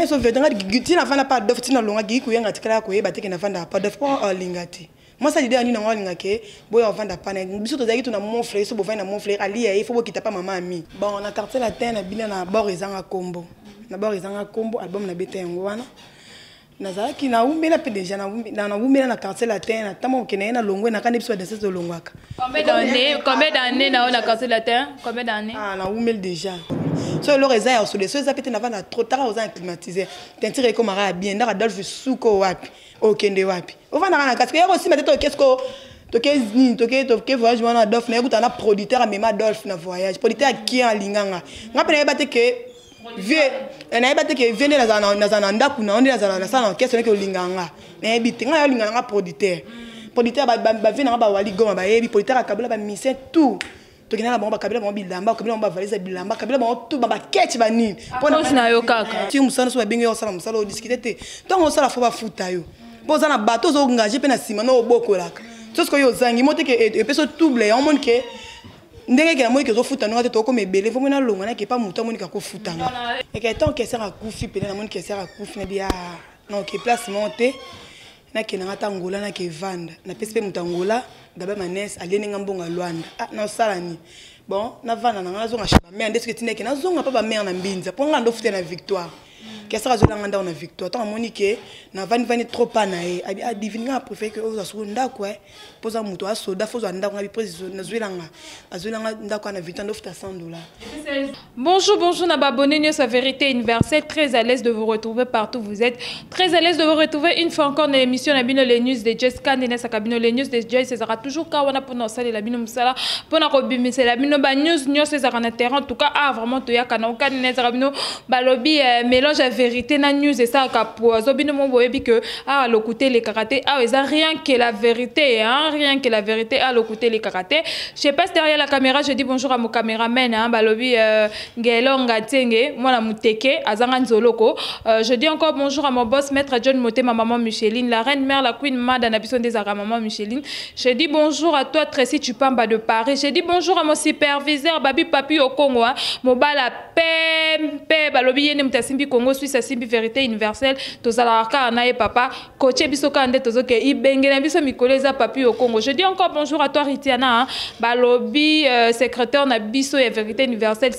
So vete nga ti navanda pa Adolphe, ti nalonga Gigi Kuyenga atikala koyeba te ke navandaka pa Adolphe, mpo alinga te. Mwasi alide ya nini yango alinga ke boya ovanda pa na biso. Tozalaki to na Mon Frère, so bovandi na Mon Frère, alia ye fo bokita pa mama ami. Bon, na Quartier Latin na bina na bord ezanga kombo, na bord ezanga kombo, album na beta yango wana. Nazalaki nawumela mpe déjà nawumela na Quartier Latin na ntango okende ye na longwe nakandi biso badanseuse tolongwaka. Combien d'années, combien d'années na Quartier Latin? Combien d'années? Ah, nawumeli déjà. So eloko eza ya osole, so eza pe te, navanda trop taka oza na climatiseur, teinture ekomaka ya bien. Ndako Adolphe, suko wapi, okende wapi, ovandaka na kati ya kosimba te. Toke siko, toke nini, toke voyage wana. Adolphe nayekutana na producteur, amema Adolphe na voyage. Producteur akie, alinganga nga mpe nayeba te ke vie, nayeba te ke vie nde nazala na ndako na yo, nde nazala nasala na orchestre noki olinganga nga. Nayebi te, ngai olinganga nga producteur. Producteur bavie nanga, bawali Goma bayebi producteur, akabela bamisien tout. Tokenda na bango, bakabela bango bilamba, bakabela bango bavalise ya bilamba, bakabela bango tout, babaketi banini. Cause na yo kaka. Ti mosala so babengi yo osala mosala, odiscuter te. Ntango osala, fo bafuta yo, mpo oza na bato ozoengage mpe na nsima na obokolaka. So sikoyo ozangi mo te ke epesi trouble yango, moni ke ndenge ke namoni ke ozofuta ndonga te, tokoma ebele, fo moni alonga nake pa moto amoni ka kofutanga. Eke ntango Kester akufi pene, namoni Kester akufi, nabi na oke place moko te, nakendanga ata Ngola, nake evanda, napesi mpe moto Angola Gabe Manes alieni nga mbongo ya Lwanda. Ah, nasala nini? Bon, navanda na nga, nazonga chez bamare nde soki etindaki nazonga mpa bamare na Mbinza, mpo nga ndofuta na Victoire. Kester azolanga ndako na Victoire. Ntango amoni ke navandivandi trop pa na ye, abi: "Ah, Divine, nga préféré ke ozwa soko ndako e, mpo oza moto asoda, fo ozwa ndako." Nga bi presi nazwelanga, azwelanga ndako na Victoire, ndofuta 100 $. Bonjour, bonjour, na abonné News Vérité Universelle. Très à l'aise de vous retrouver partout où vous êtes. Très à l'aise de vous retrouver une fois encore dans l'émission na bino, les news de Jessica Nene Kabino. Les news de Joyce, ça sera toujours kawana pour nous saler la bino musala, pour nous rebimisa la bino ba news news ça na terrain. En tout cas, ah, vraiment toya kana oka Nene Kabino balobi mélange à vérité na news et ça ka poison bino mo boyebi que ah lokuta les karaté ah eza rien que la vérité, hein, rien que la vérité, ah lokuta les karaté. Je passe derrière la caméra, je dis bonjour à mon caméraman, hein, balobi Ngelonga Tsenge, mwana muteke, azanga nzoloko. Je dis encore bonjour à mon boss, maître John Moté, ma maman Micheline, la reine mère, la queen Mada Nabison des maman Micheline. Je dis bonjour à toi, Tracy Tupamba de Paris. Je dis bonjour à mon superviseur, Babi Papi au Congo, hein, Mobala Pempe, balobi yene mutasimbi Congo, Suisse, asimbi Vérité Universelle, tozala na ye papa, coaché biso kande tozoke ibenge na biso mikolo eza Papi au Congo. Je dis encore bonjour à toi, Ritiana, hein, balobi secrétaire na biso ya Vérité Universelle,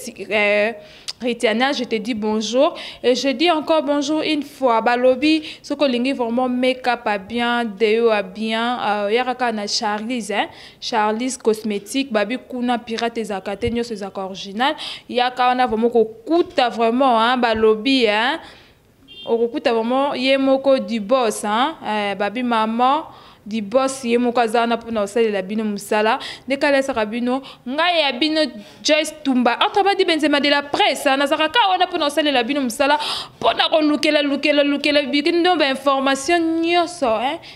Ritiana, je te dis bonjour. Et je dis encore bonjour une fois. Balobi, ce que lingi vraiment make-up a bien, déo a bien. Yaraka na Charlize, hein. Charlize Cosmétique, babi kuna pirate ezaka te, nyonso ezaka original. Yaka wana vraiment kokuta vraiment, hein, balobi, hein. Okokuta vraiment ye moko du boss, hein. Babi maman di boss ye moko aza wana mpona kosalela bino mosala. Nde kala esaka bino ngai ya bino Joyce Tumba entre badi Benzema de la presse, nazalaka kaka wana mpona kosalela bino mosala, mpona kolukela lukela lukela bino bainformation nyonso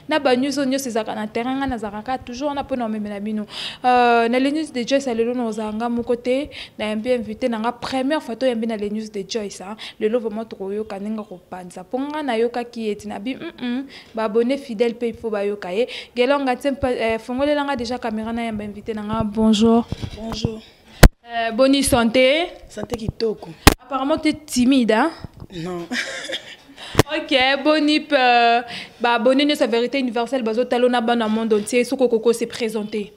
na banews oyo nyonso ezalaka na terrain. Ngai nazalaka kaka toujours wana mpona komemela bino na les news de Joyce. Lelo nazala nga moko te, nayambi invité na nga, première fois toyambi na les news de Joyce. Lelo vraiment tokoyoka ndenge kopanza, mpo nga nayokaki eti na bi baabonné fidèle mpe il faut bayoka ye. Gelonga te, fongolelanga déjà caméra, nayamba invité na nga. Bonjour. Bonjour. Boni santé? Santé kitoko. Apparemment tu es timide, hein? Non. Ok, boni baabonné nyonso ya Vérité Universelle bazotala na bana monde entier, soki okoko se présenter.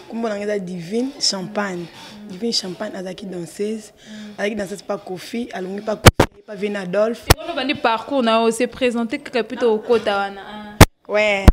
Kombo na ngai eza Divine Champagne. Divine Champagne azalaki danseuse, azalaki danseuse pa Kofi, alongi pa Kofi, pa Vena Adolphe. Wana bandi parcours na yo, se présenter kaka plutôt okota wana. Ouais,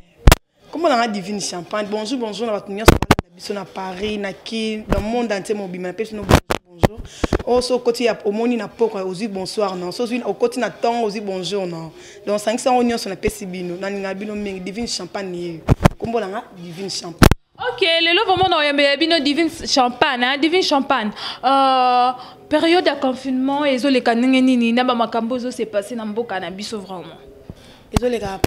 kombo na ngai Divine Champagne. Bonjour, bonjour na bato nyonso balanda biso na Paris, na Kin, dans monde entier mobima, napesi no bonjour, bonjour. Oyo so okoti ya omoni na pokwa, ozwi bonsoir. Non, so ozwi okoti na ntongo, ozwi bonjour. Non, donc sangisa yango nyonso, napesi bino, nalingaka bino mingi. Divine Champagne yeyo, kombo na nga Divine Champagne. Ok, lelo vraiment na oyambela bino Divine Champagne, hein? Divine Champagne, période ya confinement ezoleka ndenge nini na bamakambo ezose passe na mboka na biso vraiment? Ezoleka.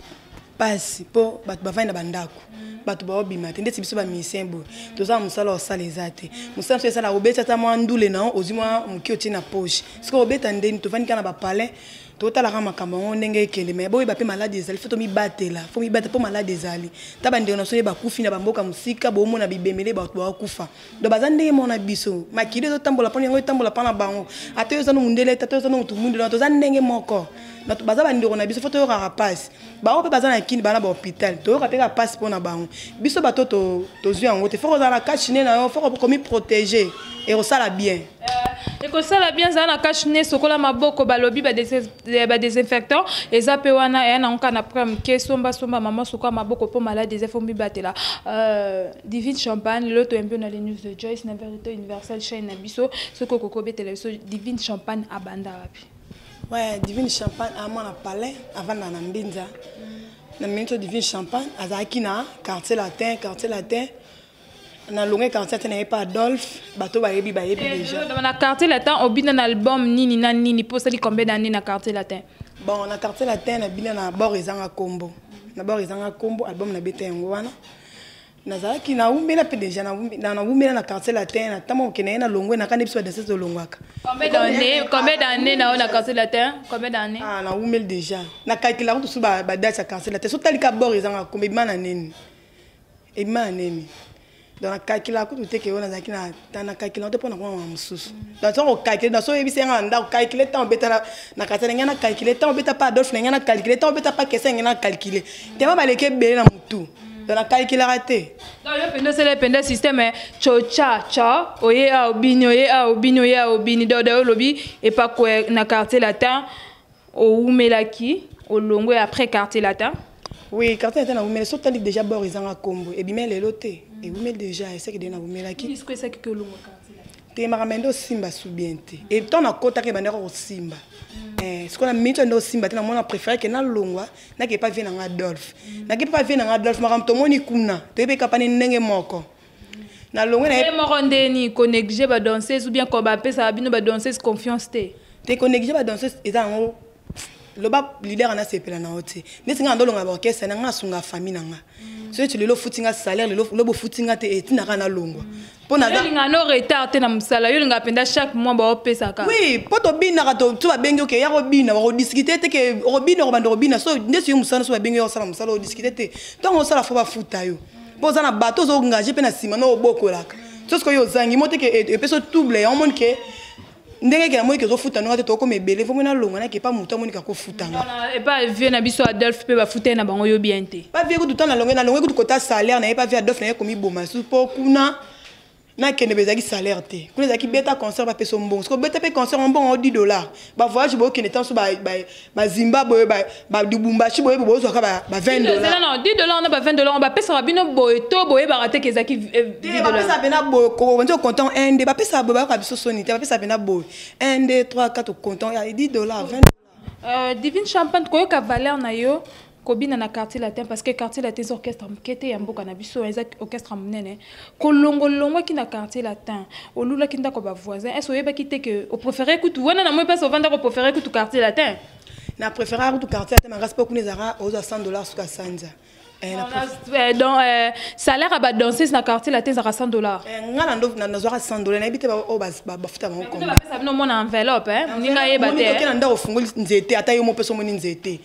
Pasi mpo bato bavandi na bandako, bato baobima te. Ndeti biso bamusicien boye, toza na mosala, osala eza te. Mosala mosusu esala, obeti ata mwa ndule na yo, ozwi mwa moke, otie na poche. Sikoyo obeta ndeni? Tovandi kaka na bapalin, totalaka makambo yango ndenge ekende. Me boyeba mpe maladi ezali, faut tomibatela, faut mibatela mpo maladi ezali. Ta bandeko na biso nde bakufi na bamboka mosika, bomona bibemele, bato baokufa. Donc baza ndenge moko na biso, makili ezotambola mpona yango, etambola mpa na bango. Ata oyo oza no mundele te, ata oyo oza no motu mwindu, toza ndenge moko. Bato baza bandeko na biso, faut toyokaka mpasi. Bango mpe baza na kini, baa na bahôpital, toyoka mpe kaka mpasi mpo na bango. Biso bato tozwi yango te, faut kozala na cache-nez na yo, faut komiprotéger, ekosala bien. Ekosala bien. Zala na cache-nez, sokola maboko. Balobi badésinfectant eza mpe wana, eya nango kaka na prix moke. Sombasomba, mama, sokola maboko mpo maladi eza, faut mibatela. Divine Champagne, lelo toyambi na Les News de Joyce na Vérité Universelle, chaîne na biso. Soki okoki obetela biso, Divine Champagne abanda wapi? Ouais, Divine Champagne amwana palais, avanda na Mbinza na minito. Divine Champagne azalaki na Quartier Latin. Quartier Latin, na longue Quartier Latin, naye pa Adolphe. Bato bayebi, bayebi déjà. Na Quartier Latin obina na album nini na nini? Mpo osali combien d'année na Quartier Latin? Bon, na Quartier Latin nabina na Bord Ezanga Kombo. Na Bord Ezanga Kombo, album nabeta yango wana. Nazalaki nawumela mpe déjà, nawumela na Quartier Latin. Na ntango okende ye na longwe, nakandi biso badanseuse tolongwaka. Combien d'années na na Quartier Latin? Combien d'années? Ah, nawumeli déjà, nakalkulaka tosu badate ya Quartier Latin. So talika Bord Ezanga Kombo, ebima na nini, ebima na nini. Donc nakalkulaka kutu te ke oyo nazalaki nakalkula te mpo na komama mosusu. Donc soki okalcule, donc so oyebisi yanga na ndako, calcule ntango obeta na quartier na ngai, na calcule ntango obeta pa Adolphe na ngai, na calcule ntango obeta pa Kesa ngai, na calcule tema baleki ebele na motu. Donc nakalkulaka te. Donc yo mpenza osala mpenza système chocha cha, oye a obini, oye a obini, oye a obini. Donc dayo olobi epako na Quartier Latin owumelaki, olongwe après Quartier Latin? Oui, Quartier Latin nawumeli. So tali déjà Bord Ezanga Kombo, ebima lelo te, ewumeli déjà, esaki de nawumelaki. Disco esaki ke olongwa Quartier Latin? Te, makambo ende osimba su bien te. E ntango nakotaki, ebandaka kosimba. Sikoyo na miniti ende osimba te, namona préféré ke nalongwa, nake pa vie na nga Adolphe. Nake pa vie na nga Adolphe, makambo tomoni kuna, toyebi ekapani ndenge moko. Nalongwe na ye moko ndeni konéglige badanseuse ou bien ko bapesaka bino badanseuse confiance te? Te, konéglige badanseuse eza yango. Loba leader ana sepela na yo te. Neti nga ndolonga baorchestre na nga, asunga famille na nga. So neti lelo ofuti nga salaire, lelo lobo ofuti nga te, etinaka nalongwa. Mpo naolinga no retard te na mosala, yo olingaka mpenza chaque mois baopesaka. Oui, mpo tobinaka to babengi oke ya kobina, bakodiscute te ke okobina, okobanda kobina. So ndeti yo mosala, so babengi yo osala mosala, odiscute te. Ntango osala, faut bafuta yo mpo oza na bato ozoengage mpe na nsima na obokolaka. So sikoyo ozangi mo te ke epesi trouble yango, moni ke ndenge ke namoni ke ezofuta ndonga te, tokoma ebele, faut moi nalongwa, nake epa motu amonika kofutanga. Epa vie na biso Adolphe mpe bafuta ye na bango yo bien te? Bavie kutu, ntango nalongwe, nalongwe kutu kota salaire na ye pa vie Adolphe, na ye komiboma su mpo kuna nakende, ezalaki salaire te. Kuna ezalaki beta concert, bapesa mbongo. Soki obeta mpe concert, mbongo 10 dollar. Bavoyage bookende ntango so baZimbabwe, baLubumbashi, boye bozwaka ba 20 dollar. 10 dollar na ba 20 dollar bapesaka bino boye to boyebaka te ke ezalaki? Bapesaka mpena boye, nzi ocompter 1, 2, bapesaka boye, bayoka biso soni te. Bapesaka mpena boye 1, 2, 3, 4, ocompter 10 dollar, 20. Divine Champagne, koyoka valeur na yo kobina na Quartier Latin, parce que Quartier Latin eza orchestre moke te ya mboka na biso, eza orchestre monene. Kolongolongwaki na Quartier Latin, olulaki ndako bavoisin, est ce oyebaki te ke opréféré kutu wana na moi mpasi ovandaka, opréféré kutu Quartier Latin? Na préféré kutu Quartier Latin makasi, mpo kuna ezalaka ozwa 100 dollar suka sanza. Donc salaire ya badanseuse na Quartier Latin ezalaka 100 dollar? Nga nazwaka 100 dollar, nayebi te oyo bafuta bango. Bapesa bino mona enveloppe, moninga ayeba te. Na ndako ofungoli nzete, ata yo mopesa, omoni nzete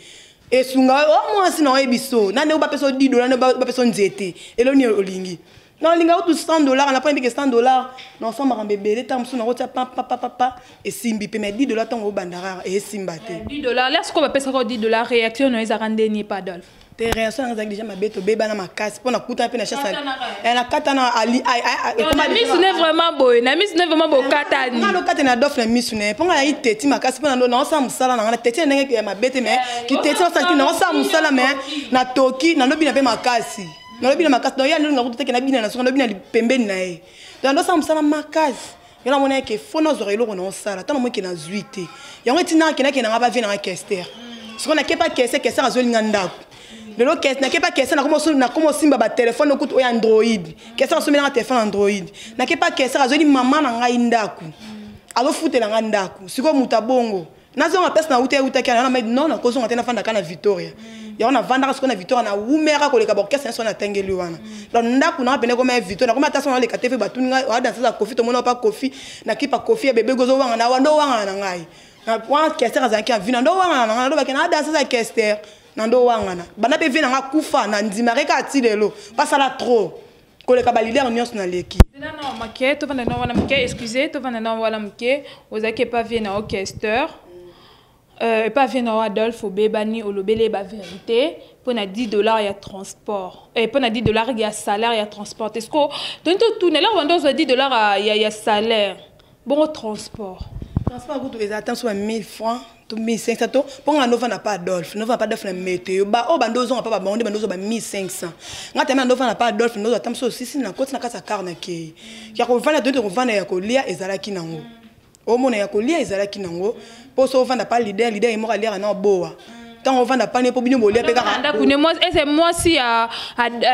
esunga o mwasi na oyebi so nani oyo bapesa 10 dollar, nani bapesa nzete eloni olingi. Na olinga kutu 100 dollar, na mpo yebike 100 dollar na osala makambo ebele. Ntango mosusu nakotia papapapapa, esimbi mpe. Mais 10 dollar, ntango obanda rare, esimba te. 10 dollar, lere sikoyo bapesaka 10 dollar, réaction na yo ezalaka ndeni epa Adolphe? Te, réaction nanga ezalaki déjà mabe, tobebana makasi mpo nakutana mpe na chasse nakatana. Na misu ne vraiment boye, na misu ne vraiment bokatani? Nga lokate na Adolphe na misu ne, mpo nga nayi teti makasi, mpo naosala mosala na nga na teti na ndenge ya mabe te, mais kiteti naosala, naosala mosala, mais natoki, nalobina mpe makasi, nalobina makasi. Donc ye alinga kutu teke nabina na suka, nalobina pembeni na ye. Donc ndosala mosala makasi, yo namoni eke faut nazwaka eloko na osala. Ntango namoni ke nazwi te, yango etinaka kendake nanga bavie nanga Kester. Sikoyo nakepa Kester, Kester azolinga ndako lelo, nakepa Kester, nakoma osimba batelefone okutu oyo Android. Kester asombelanga telefone Android. Nakepa Kester, azoli mama na ngai ndako, azofutela ngai ndako. Sikoyo moto abongo. Nazonga place na uta eutaki wana na non, nakozonga te, nafandaka na Victoria. Yango navandaka sikoyo na Victoria, nawumera koleka baorchestre nyonso natangeli wana. Donc ndako nanga pene ekoma ya Victoria, nakoma ata so naleka te fe batuni ngai adanse za Kofi, tomona pa Kofi na kipa Kofi ya bebe gozo wanga na wando wangana na ngai wana. Kester azalaki ya vi na ndo wangana na ngai, nalobaki na adanse za Kester na ndo wangana banda mpe vi na nga kufa na ndimaka kaka ti lelo basala trop koleka baleader nyonso naleki. Nzela na moke, tovanda na wana moke, excuse, tovanda na wana moke. Ozalaki epa vie na orchestre, epa vie na Adolphe, obebani, olobeli ye bavérité mpo na 10 $ ya transport, mpo na 10 $ ya salaire ya transport. Est ce que toni totuna eloko bando ozwa 10 $ ya salaire bongo transport? Transport kutu eza ata so ba 1000 francs to 1500 to mpo nga novanda pa Adolphe, novanda pa Adolphe na meteo ba oyo bando ozonga pa babango nde bando ozwa ba 1500. Nga teme novanda pa Adolphe, ndozwa ata mosusu osisi na koti na kati ya car na kei ya kovanda toyete kovanda ya kolia ezalaki nango, omona ya kolia ezalaki nango mpo so ovanda pa leader, leader ye moko aliaka na obowa ntango ovanda pani mpo bino bolia mpe kaka. Ndako ne ese mwasi ya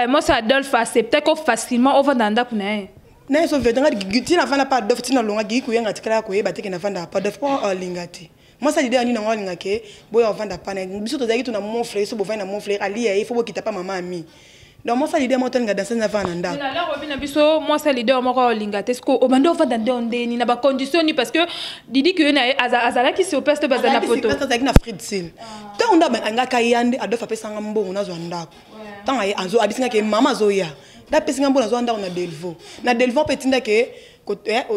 mwasi Adolphe accepte ko facilement ovanda na ndako na ye? Na ye so vérité, nga ntina avanda pa Adolphe ntina longa giki koyenga tikala ya koyeba teke navandaka pa Adolphe mpo alinga te. Mwasi leader nini yango alinga ke boya ovanda pa na biso? Tozalaki to na mon frère, so bovandi na mon frère alia ye fo bokita pa mama ami. Donc mwasi leader moko tolinga danse navanda na ndako. Alors obi na biso mwasi leader moko olinga te, ceque obandi ovanda nde ndeni na bacondition nini? Parce que Didi ke na ye azalaki sur place to baza na poto? Azalaki na Fridsil. Ntango nde angaka ya nde Adolphe apesanga mbongo nazwa ndako. Ntango abisingaki mama azoya nde apesinga mbongo nazwa ndako na Delvo. Na Delvo mpe etindaki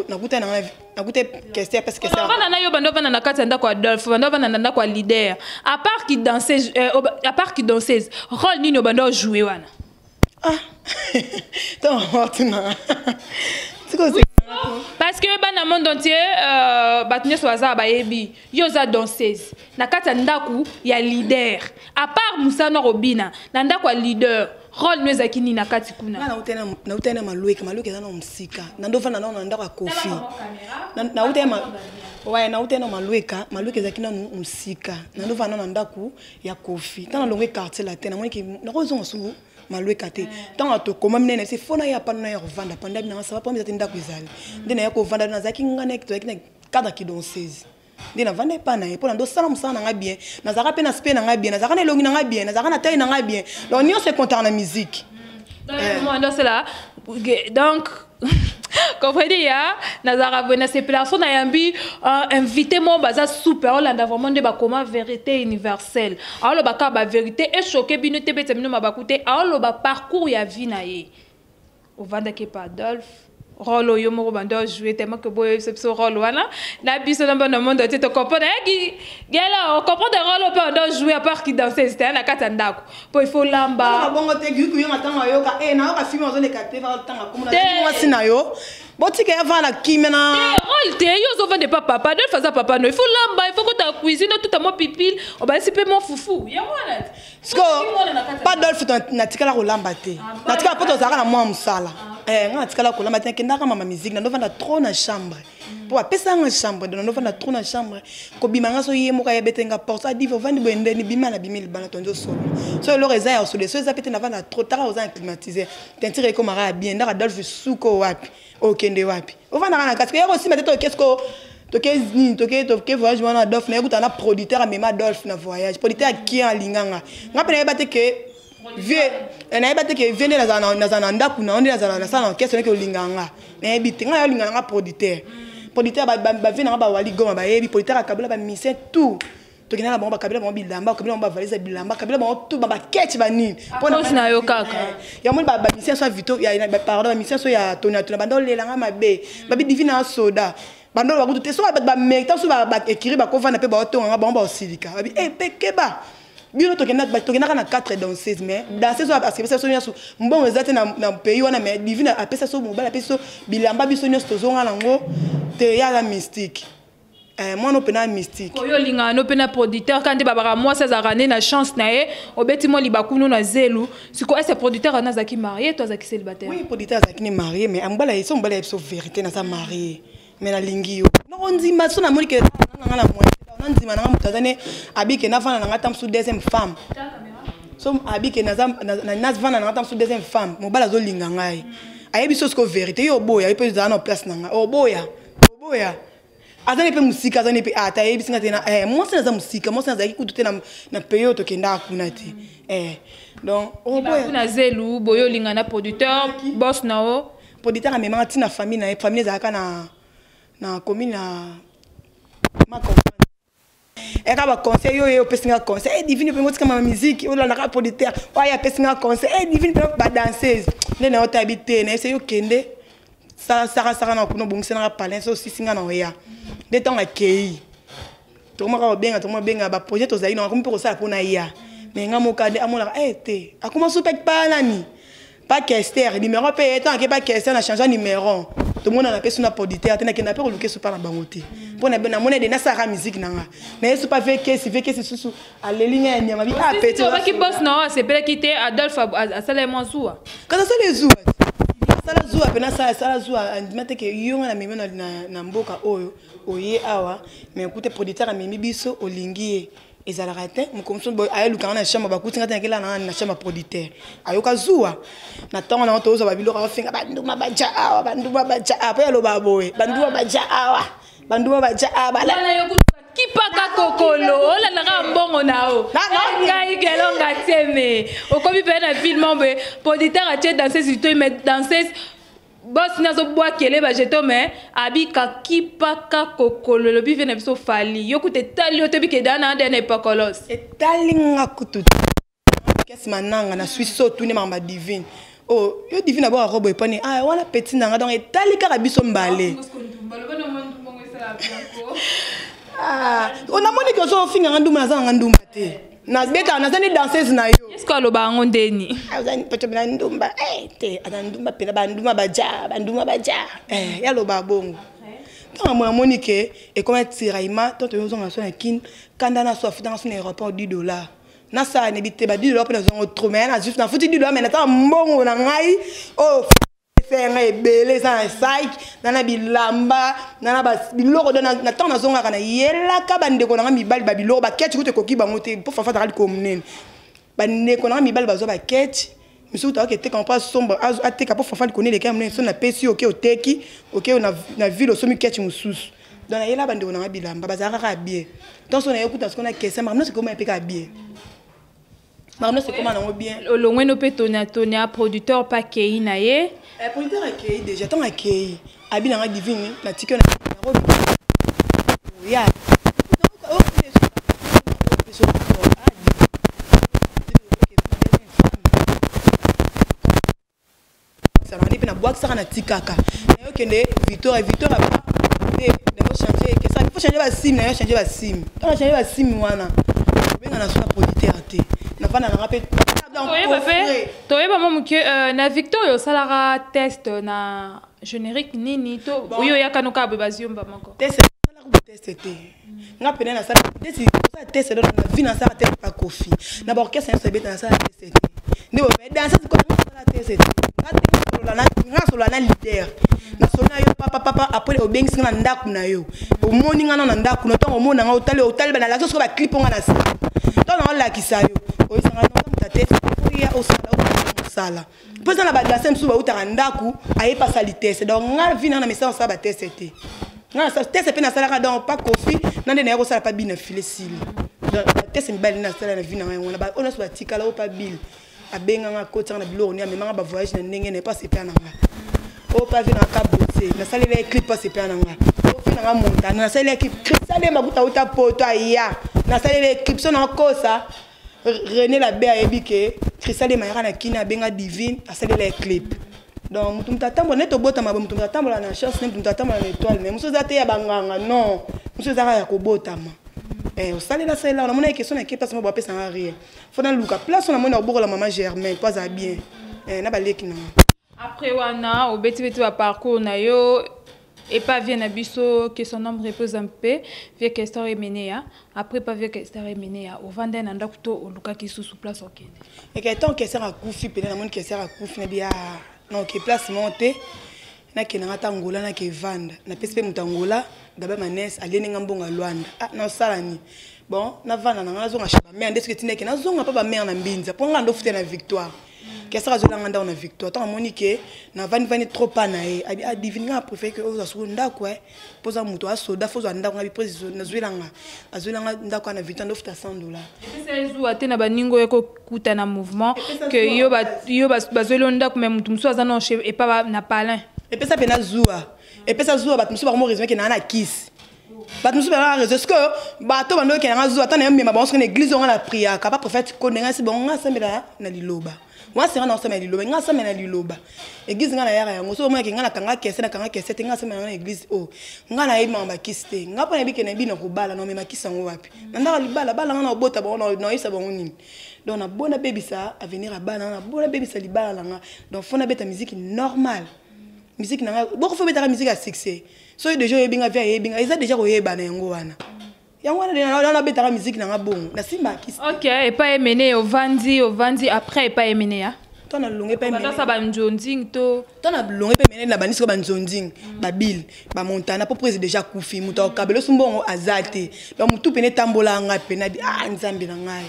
nakuta nanga nakuta Kester parce que ovanda na yo, bando ovanda na kati ya ndako ya Adolphe, bando ovanda na ndako ya leader, à part qui danseuse, à part qui danseuse, rôle nini obanda ojouer wana? Ah, ntango watuna. Parce que bana monde entier, bato nyonso baza bayebi yo oza danseuse na kati ya ndako ya leader. À part mosala kobina na ndako ya leader, rôle no ezalaki nini na kati kuna? Nautani na Malweka. Malweka eza na mosika na ndofanda nao na ndako ya Kofi. Nautani na Malweka. Malweka ezalaki nanu mosika na ndofanda nao na ndako ya Kofi. Ntango nalongwe Quartier Latin, namoniki nakozonga suku Malweka te. Ntango tokomami nene se fo naya pano naya kovanda panda binanga saba po eza te ndako ezali nde naya kovanda. Nazalaki nga tozalaki na cadre kidanseuse nde navanda epa na ye mpo na ndosala mosala na ngai bien. Nazalaka mpe na spe na ngai bien, nazalaka na elongi na ngai bien, nazalaka na taille na ngai bien. Donc nyonso ekontaka na musique. Ndosala donc comprenez ya nazalaka boye, nasepela so nayambi invité moko baza super olanda vraiment nde bakoma vérité universelle. Aoloba kaka bavérité, echoquer bino te, beta bino mabaku te. Aoloba parcours ya vie na ye. Ovandaki epa Adolphe, rôle oyo moko banda ojouer tellement que boyo biso rôle wana na biso na bana monde te tocomprendre ayaki gela ocomprendre rôle oyo mpe banda ojouer à part ki danseuse te na kati ya ndako mpo il faut lamba. Bongo te gikuku yo ntango ayoka e nayoka film azoleka te ntanga komona mwasi na yo botika ye avanda na kimia na rôle te. Yo ozovanda epa papa Adolphe, aza papa no, il faut lamba, il faut kota cuisine, otuta mwa pipile, obalisi mpe mwa fufu yango wana. Siko pa Adolphe natikala kolamba te, natikala mpo tozalaka na mwa mosala. Nga natikala kolamba te, nakendaka mama musique, nandovanda trop na chambre mpo bapesanga chambre. Donc nandovanda trop na chambre, kobima nga so ye moko ayebete nga porte adive ovandi boye ndeni bima na bimi libanda tonzi osolo so eloko eza ya osolo so eza pe te. Navanda trop taka oza na climatiseur, teinture ekomaka ya bien. Ndaka Adolphe suko wapi okende wapi ovandaka na kati ya kosimba te. Toke siko toke nini, toke voyage wana Adolphe nayekutana na producteur amema Adolphe na voyage. Producteur akie alinganga nga mpe nayeba te ke vie, nayeba te ke vie nde nazala na ndako na yo nde nazala nasala na orchestre noki olinga nga. Nayebi te, ngai olinga nanga producteur. Producteur bavie nanga bawali Goma bayebi producteur akabela bamisien tout tokenda na bango, bakabela bango bilamba, bakabela bango bavalise ya bilamba, bakabela bango tout babakete banini. Na yo kaka. Yango bamisien so ya vito, pardon, bamisien so ya tona tona banda olelanga mabe babi Divine na soda bando bakutu te so bato bamérita so baekiri bakovanda mpe baotonganga bango baosilika babi e mpe keba bino. Tokendaka na 4 danseuse, mais danseuse oyo apesa biso nyonso mbongo eza te na pays wana, mais Divine apesa so mobali, apesi so bilamba, biso nyonso tozonga nango te. Ye aza mystique, mwana mpe na mystique. Oyo olingaka no mpe na producteur ka nde babaka mwasi azalaka nde na chance na ye, obeti mwa libakunu na zelu. Siko ese producteur wana azalaki marié to azalaki célibataire? Oui, producteur azalaki ne marié, mais mobala ye so mobala ye biso vérité: naza marié mais nalingi yo, nakondima so namoni ke nanga na moyen nandima nanga moto aza ne abike navanda nanga ta mosu deuxième femme so abike navanda nanga ta mosu deuxième femme. Mobali azolinga ngai, ayebi so siko vérité yo oboya, ye mpe ozala na place na ngai oboya oboya. Aza ne mpe mosika, aza ne mpe ata ayebisi nga te na eh, mwasi naza mosika, mwasi nazalaki kutu te na pays oyo tokendaka kuna te. Eh, donc oboya kuna zelu boyo olinga na producteur boss na o producteur amemaka ntina famille na ye. Famille ezalaka na commune ya Makomba. Eka baconseil oyo ye opesi nga conseil e Divine mpe ngotika mama musique, olandaka producteur oyo apesi nga conseil e Divine mpe badanseuse nde na yo tayebi te. Na yese yo kende saka na kuna, obongiselanga palin so osisi nga na oya. Nde ntango akei, tokomaka kobenga, tokoma kobenga baprojet tozali na akomi mpe kosala mpona ya me nga moka nde amonaka e te akoma so mpe pa nani pa Kester numéro mpe ye. Ntango ake pa Kester na change numéro, tomonana mpe so na producteur te. Nakenda mpe koluka esu mpa na bango te, mpo namoni ede nasalaka musique na nga na ye. So pa vekesi vekesi susu aleli ngai ya nyama bi a petit obaki boss na oyo asepelaki te. Adolphe asala ye mwa zuwa. Kasi asala ezuwa, asala zuwa mpe nasala asala zuwa. Andima te ke yo nga na memi na mboka oyo oye awa, mais ekute producteur amemi biso, olingi ye ezalaka te. Mokolo mosusu boye ayelukanga na chambre, bakuti nga te, nakela na na chambre producteur, ayoka zuwa na ntango nango. Tozwa babiloko, aofinga banduma baja awa, banduma baja awa, mpo aloba boye: banduma baja awa, banduma baja awa. Wana yo kutu kipaka kokolo olandaka mbongo na yo. Ngai kelonga tieme okomi mpe na ville mo boye, producteur atie danseuse litoyi, mais danseuse boss nazobwakele bajeton, mais abika kipaka kokolo. Elobi ve na biso Fali, yo kutu etali yo toyebi ke daa na ade na epakolos. Etali nga kutu kesi mananga na Swisse so otuni makambo ya Divine oyo yo Divine abwaka robo epani ah wana petit na nga. Donc etali kaka biso mbale. Ah, namoni ke ozo ofinga nga ndumba, naza nanga ndumba te, nabetaka, naza nde danseuse na yo. Est-ce que aloba yango ndeni? Na ndumba te, aza ndumba mpena. Bandumba baja, bandumba baja. Ye aloba bongo. Ntango amoi amoni ke ekoma tiraillement to toyozonga so na Kine, kanda na so afutanga so na aéroport 10 $. Nasala nebi te ba 10 $ mpe nazwango trop, mais nafuti 10 $, mais natala mbongo na ngai oyo ese ngai ebele eza na sac na bilamba na biloko. Do na ntango nazongaka, nayelaka bandeko na ngai mibali babiloko, baketi kutu ekoki bango te, mpo Fafa azalaka likolo monene. Bandeko na ngai mibali bazwa baketi misusu, tawaki eteka mpo asomba, ateka mpo Fafa likolo eleki ya monene. So napesi yo, oke oteki, oke na ville, osomi keti mosusu. Donc nayela bandeko na ngai bilamba, bazalaka kaka bien. Ntango so naye kuta sikoyo na kese, makambo nyonso ekoma mpe kaka bien, makambo nyonso ekoma nango bien. Olongweno mpe tonia tonia, producteur mpe akei na ye. Producteur akei déjà. Ntango akei, abi nanga Divine, natiki yo na Nairobi ya. Nde mpe nabwakisaka, natikaka nayokende Victoire. Victoire nde nayo change ekesa, il faut changer basime, nayo change basime. Ntango na change basime wana, obenga na so na producteur te, navanda nanga mpe. Toyeba mpe, toyeba mwa moke na Victor oyo osalaka test na générique nini to oyo oyaka noka boye baziomba moko? Test, nasalaka test te. Nga pene nasala test, osala test do na vie. Nasala test pa Kofi na baorchestre nyonso ebeta, nasala test te. Nde danse nga nasala test te. Nga te, nga nasolola na leader, nasolo na yo papapapa. Après obengisi nga na ndako na yo, omoni nga na ndako na. Ntango omona nga, otali, otali, nalakisi soko baclip nga na sala. Ntango naolakisa yo, oyesanga moto te, oya osala mosala mpo eza na badanse mosusu bautaka ndako, ayebi asali test. Donc nga vi nanga na mesana osala batest te. Nga test mpe nasalaka donc pa Kofi na nde naye kosala pa bina file sili. Donc batest mibali nasala na vi nanga yango wana. Oyo nyonso batikala, oyo pa bile abenganga, akotisanga na biloko ni, amemanga bavoyage na ndenge na ye mpo asepela na nga. Oyo pa vi nanga kabose, nasalela ye clip mpo asepela na nga. Oyo vi nanga Montana, nasalela ye clip. Christian Makuta auta poto aya, nasalela ye clip. So nakosa René Labe ayebi ke Christian Mayaka na Kini abenga Divine, asalela ye clip. Donc moto moto atambola nde tobotama boye, moto moto atambola na chance, nde moto moto atambola na étoile. Mais mosusu eza te ya banganga, non, mosusu eza kaka ya kobotama. Osalela salela, namoni question na ke place moko bapesanga rien, fo naluka place oyo namoni nakobokola mama Germain mpo azala bien na baleki nanga. Après wana obeti-beti baparcours na yo epa vie na biso, que son homme repose un peu, vieux Kester Emeneya. Après pa vieux Kester Emeneya, ovanda na ndako to olukaki susu place okende? Eke ntango Kester akufi mpena, namoni Kester akufi, nabi na oke place moko te, nakendanga ata Ngola, nake evanda. Napesi mpe moto Angola, Gabe Manes, alieni nga mbongo ya Lwanda. Ah, nasala ni bon, navanda na nga, nazonga chez bamare. Nde soki etindaki nazonga mpa bamare na Mbinza, mpo nga ndo futa na Victoire. Kesaka azolanga ndako na Victoire. Ntango amoni ke navandivandi trop pa na ye, abi, ah, Divine, nga préféré ke ozwa soko ndako e, mpo oza moto asoda, fo ozwa ndako. Nga bi presi nazwelanga, azwelanga ndako na Victoire, ndofuta 100 $. Epesa ezuwa te na baninga oyo ekokuta na mouvement ke yo bazweli yo ndako, mais motu mosusu aza na epa na palin? Epesa mpena zuwa, epesa zuwa. Bato mosusu bakomo raisonner ke naa na kisi. Bato mosusu bazalaka réseau sikoyo, bato bando okende nga zuwa. Ata na yo mema bango soki na église onga na priaka, ba prophète konde nga si bango, nga asambela na liloba wana, senga na osambela liloba, nga asambela na liloba. Église nga nayaka yango, so omonaki nga nakanga kese, nakanga kese te. Nga asambela nga na église oyo, nga nayebi mama bakisi te. Nga mpo nayebi ke nayebi na kobala, na omema kisi yango wapi na ndako libala? Bala nga na obota bango, naoyebisa bango nini? Donc nabona bebisa avenir ya bana, nabona bebisa libala na nga. Donc fo nabeta musique normale, musique na nga boko, fo betaka musique ya succès. Soki déjà oyebi nga, vi ayebi nga, eza déjà koyebana. Yango wana, yango wana nabetaka musique na nga bongo, nasimba kisi. Ok, epai emene ovandi, ovandi après epai emene ya To na longe epai. Bandasa banzonzing to? To na longe epai emene, na bandi sikoyo banzonzing, babile, bamontana, mpo président déjà akufi, moto akokabela oso mbongo aza te. Donc motu pene etambola nga pene abi, ah, Nzambe na ngai,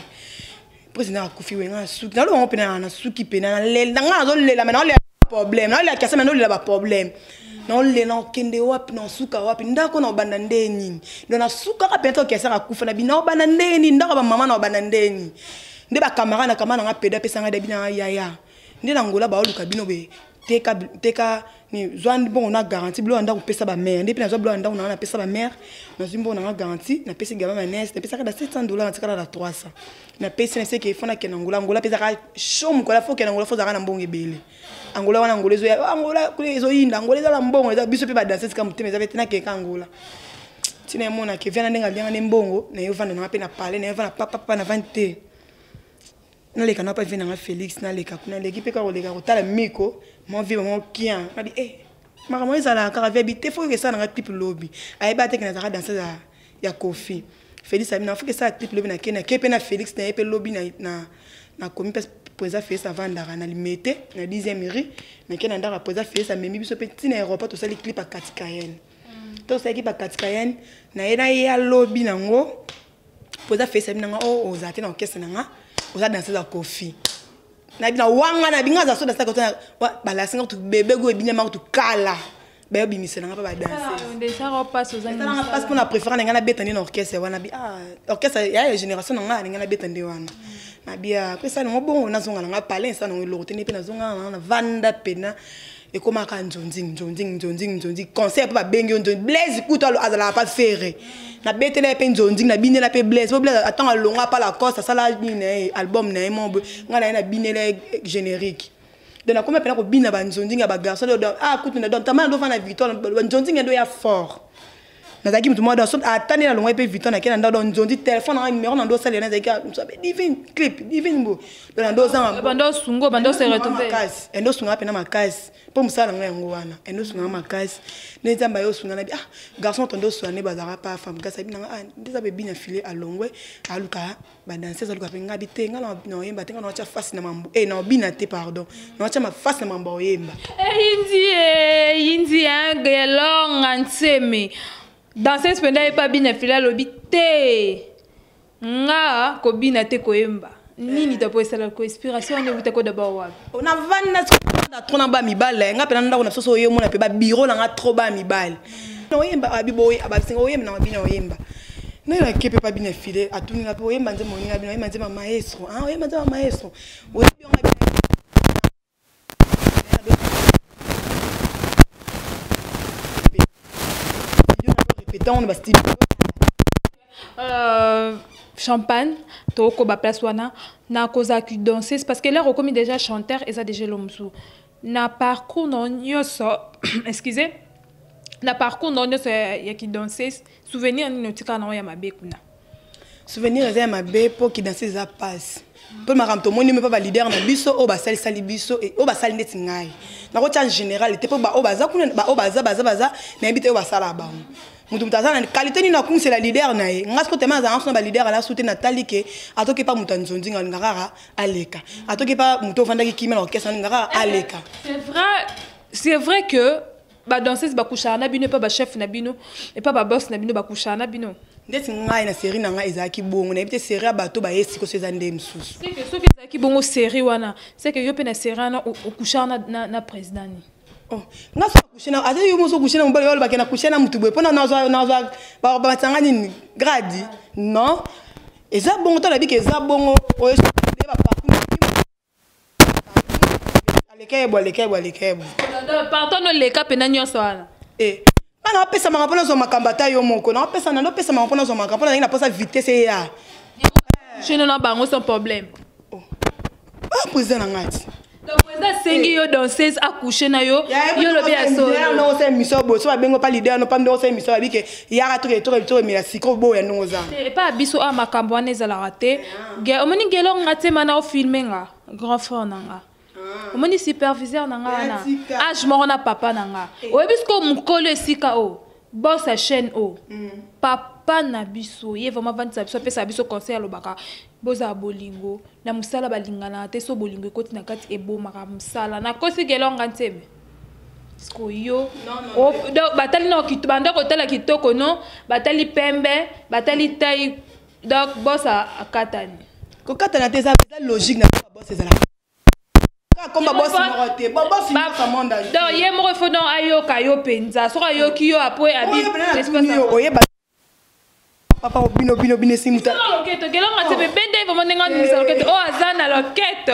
président akufi, we nga nasuki, naloba ngo pene nasuki pene, nalela nga, nazolela, me naolela problème, naolela kiasa, me naolela baproblème, naolela okende wapi, nasuka wapi, ndako na obanda nde nini? Donc nasukaka pene to kiasaka akufa na bino, obanda nde nini, ndako bamama na obanda nde nini? Nde bacamarade na camarade nanga pede apesanga debi na yaya nde na Ngola, baoluka bino boye, teka teka ni zwa mbongo na garantie biloko ya ndako, pesa bamare. Nde mpe nazwa biloko ya ndako nanga, napesa bamare, nazwi mbongo nanga garantie, napesi gaba manese, napesaka ba 700 $, natikala na 300. Napesi na seke fo nakende Angola. Angola mpe ezaka chaud, mokolo fo okende Angola, fo ozalaka na mbongo ebele. Angola wana, Angola ezoya, Angola kuna ezoyinda, Angola eza na mbongo, eza biso mpe badanse sika motema eza pe te. Nakeka Angola ntina emonake viana ndenge alianga nde mbongo na ye, ovanda nanga mpe na palais na ye, ovanda papapa, navandi te, naleka na pa vie nanga Félix, naleka kuna, aleki mpe kaka koleka kotala miko mo vie bango kian. Ngabi e makambo ezalaka kaka vie abi te, fo esala nanga clip lobi. Ayebi ateke nazalaka danseuse ya Kofi. Félix abi na foki esala clip lobi, nake, nake mpe na Félix na ye mpe lobi nakomi mpe président Félix avandaka na Limete na 10e rue. Nake na ndako ya président Félix, amemi biso mpe ntina aéroport, tosali clip ya Katikayene. To tosali clip ya Katikayene na ye, na ye alobi nango président Félix abi nanga o ozala te na orchestre nanga, oza danseuse ya Kofi. Na bina wanga na binga aza so danseuse ya balasinga kutu bebe go ebinama kutu kala, bayobimisa nanga mpe badanseesalanga mpasi mpona préféré na ngai nabeta nde na orchestre wana. Bi ah, orchestre ya génération na ngai, alingai nabeta nde wana. Nabia mpe esala nango bongo, nazonga nanga palin, esala nango eloko te. Nde mpe nazonga nanga, navanda pena, ekomaka nzonzing, nzonzing, nzonzing, nzonzing, concert mpe babengi yo nzonzing. Blaise kutu azalaka pa Ferre, nabetela ye mpe nzonzing, nabinela mpe Blaise, po Blaise atango alonga pa Lacoste, asala nini na ye, album na ye mo ngai na ye, nabinela ye générique. Donc nakomi mpena kobina banzonzingi ya bagarçon. Ah, kutu na donc tama ndofana na Victoire, banzonzingi ndo ya fort. Nazalaki motu moko donc ata nde nalongwaki mpe Victoire, nakei na ndako, donc nzondi telefone nanga, numéro na ndo osalela, nazalaki Divine clip, Divine bo, donc na ndo ozanga. Bando osungo, bando se retrouver. Makasi endo osungaka mpena makasi, mpo mosala na ngai yango wana, endo osungaka makasi. Nde Nzambe aye osunga na bi, ah, garçon tondo osula nde bazalaka pa femme kasi abi nanga, ah, nde eza bebi na file alongwe, aluka badanseuse, aluka mpe ngabi te, ngai na oyemba te, ngai naotya face na mambo e, na obina te, pardon, naotya mafase na mambo oyemba. Eyindi, eyindi gelonga nseme danseuse mpenza ye pa bina file, alobi te nga kobina te, koyemba nini to po esala ko inspiration wana ewuta ko d'abord wapi? Navanda trop na ba mibale, nga mpe na ndako na biso, so oyemona mpe babiro na nga trop ba mibale oyemba, abi boye ababisinga oyemba na babina oyemba naye, nake mpe pa bina file, atuninga mpe oyemba nzembo oninga bino, oyemba nzembo ya maestro, ah, oyemba nzembo ya maestro, oyebi yango. Répétant na bastudio. Champagne tokoba place wana na kozalaki danseuse, parce que l'heure okomi déjà chanteur, eza déjà elo mosusu na parcours na nyonso, excusez, na parcours na nyonso ya kidanseuse, souvenir nini otikala nango ya mabe kuna? Souvenir eza ya mabe, mpo kidanseuse eza pasi, mpo makambo tomoni mpe baleader na biso oyo basalisali biso, oyo basali ndeti ngai, nakotia en général te, mpo baoyo baza kuna, baoyo baza baza baza, nayebi te oyo basalaka bango. Moto aza na qualité nini akumisela leader na ye? Nga siko tema azalanga so na baleader ala su te, natali ke atoki pa moto ya nzonzinga, alinga kaka aleka, atoki pa moto ofandaki kimia na orchestre, alinga kaka aleka. C'est vrai, c'est vrai que badanseuse bakushaka na bino epa bachef na bino, epa baboss na bino, bakushaka na bino. Ndeti ngai na série na ngai ezalaki bongo, nayebi te série ya bato baye sikoyo so eza nde mosusu. C'est que soki ezalaki bongo série wana, c'est que yo mpe na série wana okushaka na président ni. Oh, nga so nakushe na ata yo moso okushe na mobali, olobake na kushe na mutu boye mpona nazwa bamatanga nini grade. Non, eza bongo to nabiki eza bongo oyo baparcours aleka ye bo, aleka ye bo, aleka ye bo. Pardon, oleka mpena nyonso wana. Eh, nga naopesamaka mpo nazwa makambo, ata yo moko naopesa, naopesamaka mpo nazwa makambo, mpo nazalaki na mposa vitesse eya. Chino na bango sans problème. Ah, président na ngai ti. Donc président asengi yo danseuse acouche na yo, yo lobi ya solo. Ndenge osala émission boye, so babengo pa leader no pa ndenge osala émission, babike yaka toke toke tokemela siko boya ndenge oza. Epa ya biso awa makambo wana ezalaka te. Omoni gelo nga te mana ofilme nga grand frère na nga, omoni superviseur na nga wana, age moko na papa na nga. Oyebi sikoyo mokolo esika oyo boss ya chaîne oyo, papa na biso, ye vraiment avandisa biso, apesaka biso conseil, alobaka bozala bolingo na mosala, balinganaka te, so bolingo ekoti na kati ebomaka mosala. Nakosi gelonga ntseme sikoyo yo batali na banda kotala kitoko no, batali pembe, batali tai, donc boss akatani. Kokatana te, eza logique na boss, ezalaka komba boss moko te, boss nyonso monde. Donc ye moko ifo donc ayoka yo mpenza, soki ayoki yo apres abi. Oyeba papa bino bino bino esi muta. Loketo gelonga te bebende vraiment ndenge aningisa loketo oyo aza na loketo.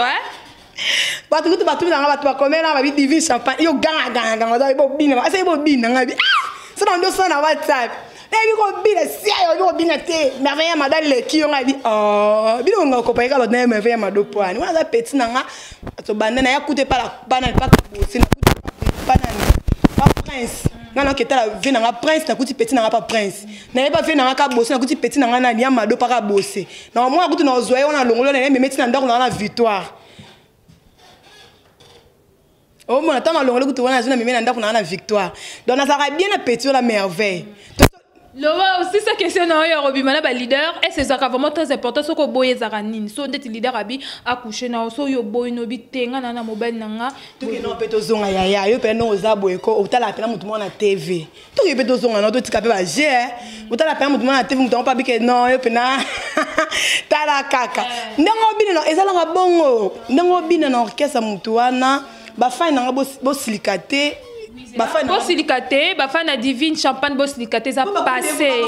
Bato kutu bato nanga, bato bakomela babi Divine Champagne, yo ganga ganga ganga, oza bobina, asa bobina ngai bi, ah, so na ndo so na WhatsApp nayebi kobina sia yo oyebi kobina te. Merveille ya Mado aleki yo. Ngai bi, oh, bino ngonga kopayeka bato na ye. Merveille ya Mado poani wana aza petit na nga, tobanda na ya kuta epa bana epa Kabosi, nakuti pa nani, pa Prince. Nga naoke tala vie na nga Prince, nakuti petit na nga pa Prince, nayeba vie na nga Kabosi, nakuti petit na nga nani ya Mado pa Kabose. Na mwana kutu na ozwa ye wana, longolo na ye, meme ti na ndako na nga na Victoire. Omona ntango alongoli kutu wana, azwi na meme na ndako na nga na Victoire. Donc nazalaka bien na petit wana Merveille. Loba aussi sa question na oyo akobima na baleader est ezalaka vraiment très important. Soki oboyi ezalaka nini? So ndeti leader abi acouche na yo, so oyo oboyi nobi te, nga na mobali na nga. Tokende mpe tozonga yaya, yo mpe ndongo oza boye ko otala mpena motu moko na TV. Toki mpe tozonga na totika mpe baje, otala mpena motu moko na TV, motu yango mpe abike non, yo mpena tala kaka ndenge obina na ezalaka bongo, ndenge obina na orchestre motu wana. Bafani nanga bosilika te. Bosilika te, bafani na Divine Champagne, bosilika te, eza passé,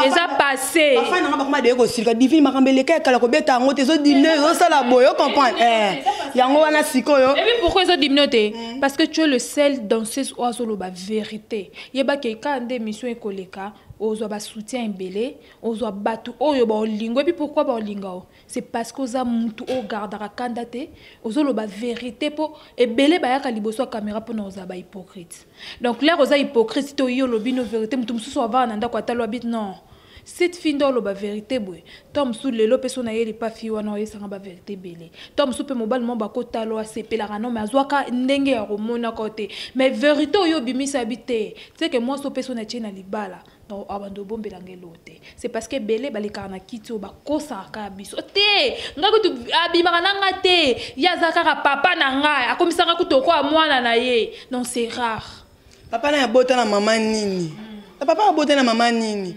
eza passé. Bafani nanga bakoma deye kosilika. Divine, makambo eleka ya kala, kobeta yango te, ezodimine, ezosala boye, ocomprendre yango wana sikoyo. Et puis pourquoi ezodimine te? Parce que tu es le seul danseuse oyo azoloba vérité. Yebaki kaka nde émission ekoleka, ozwa basoutien ebele, ozwa bato oyo baolingo. Et puis pourquoi baolinga o? C'est parce que oza mutu oyo gardaka kanda te, ozoloba vérité, mpo ebele bayaka liboso ya caméra mpona ozala bahypocrite. Donc lere oza hypocrite te, oyi olobi no vérité, motu mosusu avaa na ndako atalo abi non, cette fille nde oloba vérité boye. To mosusu lelo mpe so nayeli pa fille wana oyesanga bavérité ebele. To mosusu mpe mobali mo bakotala oyo asepelaka no, mais azwaka ndenge ya komonaka te, mais vérité oyo obimisa bi te teke mwasi mpe so natie na libala, donc abanda obombelanga eloko te. C'est parce que ebele balekaka na kiti oyo bakosaka kaka biso te. Ngai kutu abimaka na nga te, ye aza kaka papa na ngai, akomisaka kutu okoya mwana na ye. Donc c'est rare. Papa na abota na mama nini? Papa abota na mama nini?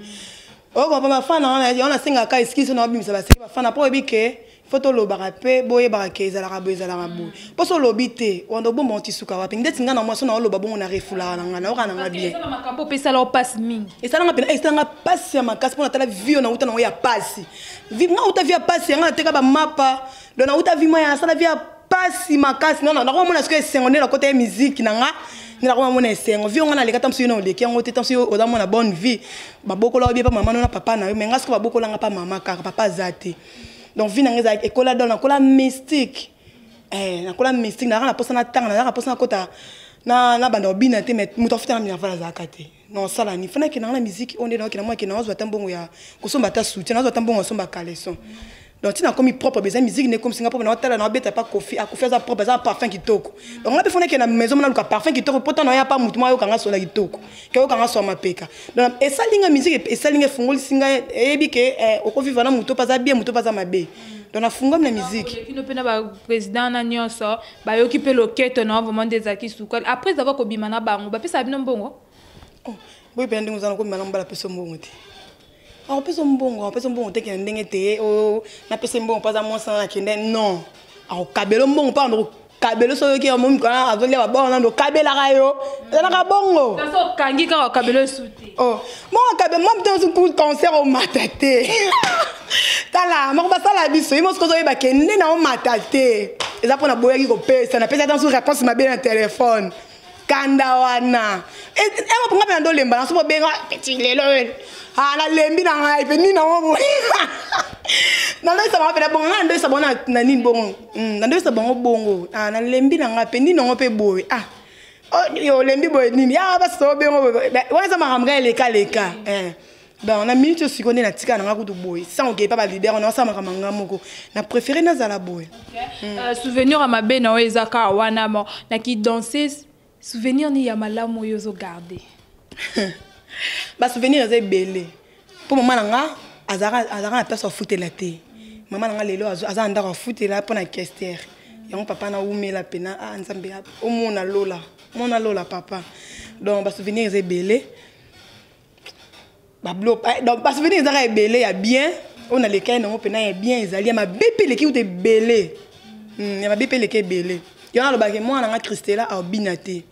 Okopa bafana wana yango nasengaka excuse na obimisa baseki bafana, mpo oyebi ke fo tolobaka mpe boyebaka ke ezalaka boye, ezalaka boye, mpo so olobi te wanda obomba oti suka wapi? Ndeti ngai na mwasi na oloba bongo, na refulaka na ngai, nayoka na ngai bien. Makambo opesala o mpasi mingi. Esalanga mpena, esalanga mpasi ya makasi, mpo natala vie oyo nauta nango ya pasi. Nga uta vie ya pasi yanga, nateka bamapa, donc nauta vie mwa ya asala vie ya pasi makasi. Nakomona sikoyo esengo nde nakota ye miziki na nga, nde nakomamona esengo. Vie onga naleka, ta mosu yo na oleki yango te, ta mosu yo oza mona bonne vie, babokola oyo bie pa mama no na papa na yo, mais nga sikoyo babokolanga pa mama kaka, papa aza te. Donc vie na nga ezalaki ekola, donc nakola mystique, nakola mystique, nazalaka na mposa natanga, nazalaka mposa nakota na banda kobina te, mais moto afutanga minerval azalaka te. Na osala nini? Fana akendanga na musique oyo nde naokenda mwa akenda, nazwa ata mbongo ya kosomba ata soutien, nazwa ata mbongo ya kosomba caleçon. Donc ntina akomi propre, eza musique nde ekomisi nga propre. Naotala, naobeta pa Kofi, akofi aza propre, aza parfum kitoko. Donc nga mpe fona ekenda maison, mona luka parfum kitoko, po tana oya pa motu mo ayokanga sola kitoko, ke oyokanga soa mapeka. Donc esali nga musique, esali nga, efungolisi nga, eyebi ke okovivre na moto mpe aza bien, moto mpe aza mabe. Donc nafungwami na musique. Kino mpe na baprésident na nyonso bayoki mpe loketo na vraiment nde ezalaki sukali. Après avoir kobima na bango, bapesaka bino mbongo? Oh, boyi mpena ndenge oza na kobima na mobala, apesa mbongo te. Akopesa mbongo, akopesa mbongo te kende ndenge te o napesa mbongo mpo aza mwasi na nakende. Non, akokabela mbongo mpo ando kabelo. Soki oyoki yango mikolo azolia babongo, nando okabelaka yo, ezalaka bongo. Okangi kaka okabelo esu te. Oh, moko akabe mwa mpe concert omata te. Tala moko basala biso ye mosiko ozoyeba ke nde na omata te, eza mpona boyaki kopesa. Napesa ata mosusu réponse mabe na telefone, kanda wana nga mpe nandolemba na so bobenga petit lelo. Ah, nalembi na ngai mpe nini nango boye, nandoyisa bango mpena bongo. Ngai nandoyisa bango na nini bongo, nandoyisa bango bongo. Ah, nalembi na ngai mpe nini nango mpe boye. Ah, olembi boye nini? Ah, basi obengo boye wana eza makambo ngai elekaleka. Bon, na minute oyo sikoyo nde natika na nga kutu boye sans okei pa baleader wana osala makambo nga moko, na préféré nazala boye. Souvenir ya mabe na oyo eza kaka wana mo naki danseuse. Souvenir ni ya malamu oyo ozogarde? Basouvenir eza ebele, mpo mama na nga azalaka na place afutela te. Mama na nga lelo aza na ndako afutela mpo na kester yango. Papa naumela mpena. Ah, Nzambe, omona lola, mona lola papa. Donc basouvenir eza ebele, bablo, donc basouvenir ezaka ebele ya bien oyo nalekai nango mpena ya bien. Ezali ya mabe mpe eleki kuta ebele, ya mabe mpe eleki ebele. Yango alobaki mwana nga Christela aobina te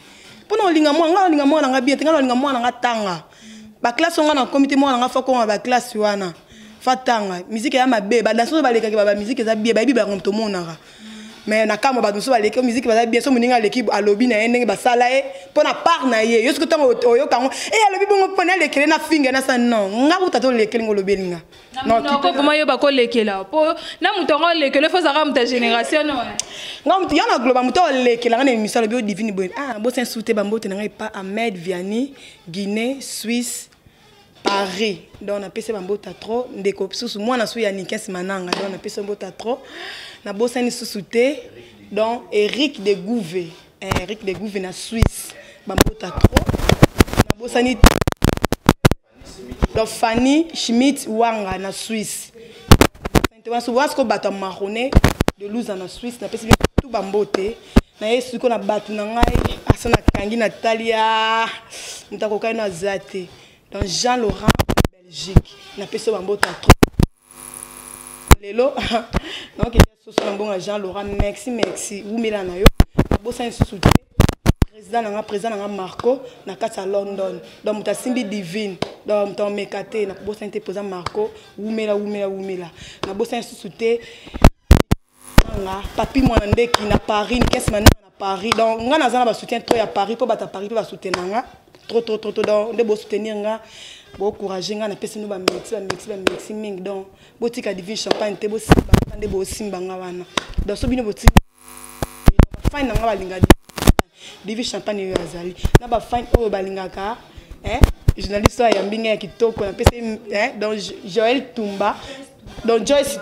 mpona olinga mwana nga, olinga mwana nga bien te. Nga naolinga mwana nga tanga baclasse nga nakomi te. Mwana nga fa konga baclasse wana, fa tanga musique ya mabe. Badanse oyo balekaki babamusique eza bien, bayebi bango, tomonaka. Mais na kamwa, bato mosusu baleki musique baza bien. So moninga aleki, alobi na ye ndenge basala ye mpo na part na ye. Yo soki ntango oyoka yango e alobi bongo mpo na alekele na finga na sa. Non, nga kuta tolekeli ngo, olobeli nga. Noko vraiment yo bakolekela mpo na moto yango olekela, fo ozalaka moto ya génération no. Nga moto ya na globa, moto olekela nga na émission alobi o Divine boye. Ah, bosa insu te. Bambote na ngai pa Ahmed Viani, Guinée, Suisse, Paris. Donc napesi bambota trop. Ndeko susu mwana su ya Nikes Mananga, donc napesi mbota trop. Nabosani susu te, donc Eric de Gouve, Eric de Gouve na Suisse, bambota trop. Nabosani donc Fanny Schmidt Wanga na Suisse. Wana sikoyo bato ya Marronne de Luza na Suisse, napesi bino tu bambote. Na ye sikoyo na bato na ngai asa nakangi natali ya moto akokai no aza te. Donc Jean Laurent Belgique, napesi yo bambote ya trop. Lelo naokende soso na mbongo ya Jean Laurent. Merci, merci, wumela na yo. Nabosani susu te président na nga, président na nga Marco na kati ya London. Donc moto asimbi Divine, donc moto ameka te. Nakobosani te président Marco, wumela, wumela, wumela. Nabosani susu te nga papi mwana ndeki na Paris, Nikesi Mananga na Paris. Donc nga naza na basoutien trop ya Paris, mpo bato ya Paris mpe basoutena nga trop, trop, trop, trop. Donc nde bosoutenir nga, bocourage nga, napesi bino bamerci, bamerci, bamerci mingi. Donc botika Divine Champagne te, bosimba nga nde bosimba nga wana. Donc so bino botika bafani na nga balinga Divine Champagne oyo azali na bafani oyo balingaka journaliste oyo ayambi ngai ya kitoko, napesi donc Joel Tumba, donc Joyce,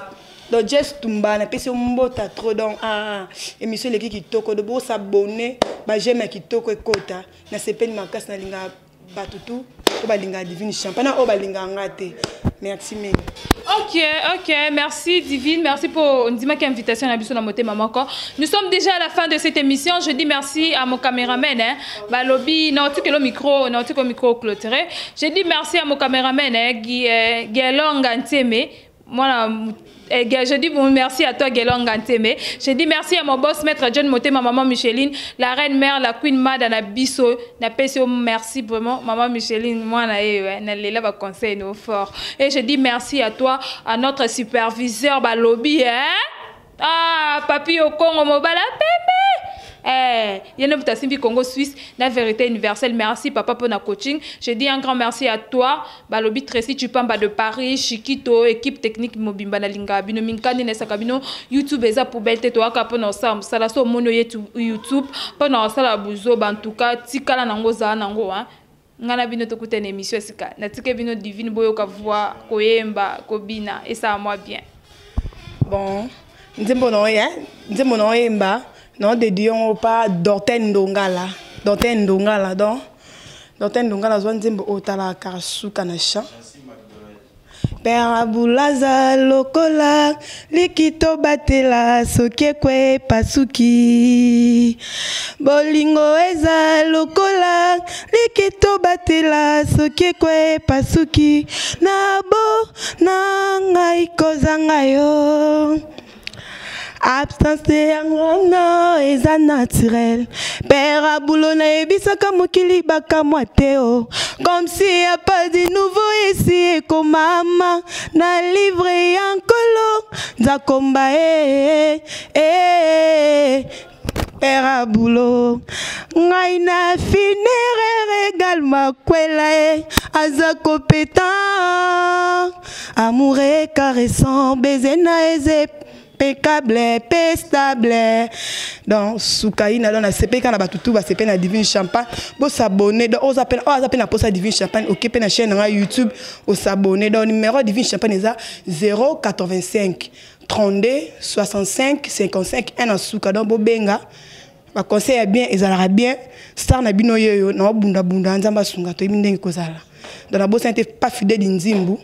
donc Jess Tumba, napesi yo mbota trop. Donc ah, émission eleki kitoko. Donc bosabone, baj'aime ya kitoko ekota. Nasepeli makasi, nalingaka bato tu oyo balingaka Divine Champagne, oyo balingaka nga te. Merci mingi. Ok, merci Divine, merci pour ndimaki invitation na biso na motema moko. Nous sommes déjà à la fin de cette émission. Je dis merci à mon caméraman, hein. Balobi, non, tu que le micro, non, tu que le micro clôturé. Je dis merci à mon caméraman, hein, Guy, Gelong Anteme. Moi, je dis bon, merci à toi, Gelong Ganteme. Je dis merci à mon boss, maître John Moté, ma maman Micheline, la reine mère, la queen Mada, na biso, na PCO, merci vraiment, maman Micheline, moi, na ouais, na lela ba conseil nos fort. Et je dis merci à toi, à notre superviseur, Balobi, hein? Ah, papi au Congo, mobala, pembe! Eh, yene mutu Congo Suisse, la vérité universelle. Merci papa pour la coaching. Je dis un grand merci à toi, Balobi Tracy Chupamba de Paris, Chiquito, équipe technique mobimba na linga bino minkani na saka bino YouTube eza poubelle te. Toaka pona osala mosala so mono YouTube pona osala buzo. En tout cas tikala nango za nango, hein. Nga na bino tokutana émission sika. Natike bino Divine, boyoka voix, koyemba, kobina et ça moi bien. Bon, nzembo na oye, nzembo na oyemba na odedi yango pa Dorten Ndongala, Dorten Ndongala. Donc Dorten Ndongala azwa nzembo oyo, talaka kaka suka na champ. Père Abulaza lokola likito batela soki ekwe epasuki. Bolingo eza lokola likito batela soki ekwe epasuki. Na bo na ngai kozanga yo. Absence ya ngana eza naturel. Père Abulo nayebisaka mokili bakamwa te o. Comme si y a pas de nouveau ici ekomama na livre ya Nkolo nzakomba e e Père Abulo ngai na funéraire également kwela e aza compétent amour et caressant baiser na eze impeccable pe stable. Donc sukaina donc nasepeli kaka na bato tu basepeli na Divine Champagne. Bosabonne donc oza pe oyo aza pe na posa Divine Champagne, oke pe na chaîne na ngai YouTube osabonne. Donc numéro ya Divine Champagne eza 085 32 65 55 1 na suka. Donc bobenga ba conseil ya bien ezalaka bien. Star na bino yeyo na obunda bunda Nzambe asunga toyebi ndenge kozala. Donc nabosani te pa Fidèle Nzimbu,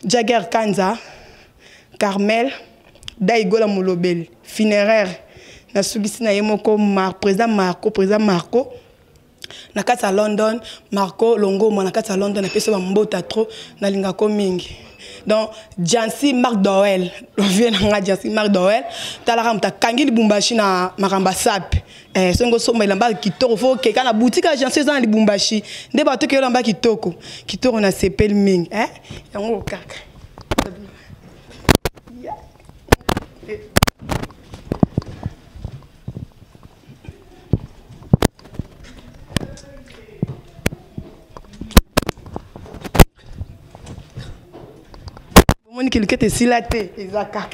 Jagger Kanza, Carmel, Daigola Molobeli, funéraire nasukisi na ye moko président Marco, président Marco na kati ya London, Marco Longoma na kati ya London, napesi ba mbota trop, nalingako mingi. Donc Jancy Marc Doel, vie na nga Jancy Marc Doel, talaka moto akangi Lubumbashi na makambo ya sape. Songo somba elamba kitoko, faut keka na boutique ya Jancy eza na Lubumbashi nde bato ke elamba kitoko kitoko na sepeli mingi. Yango kaka. Bomoni kelike te esila te, eza kaka.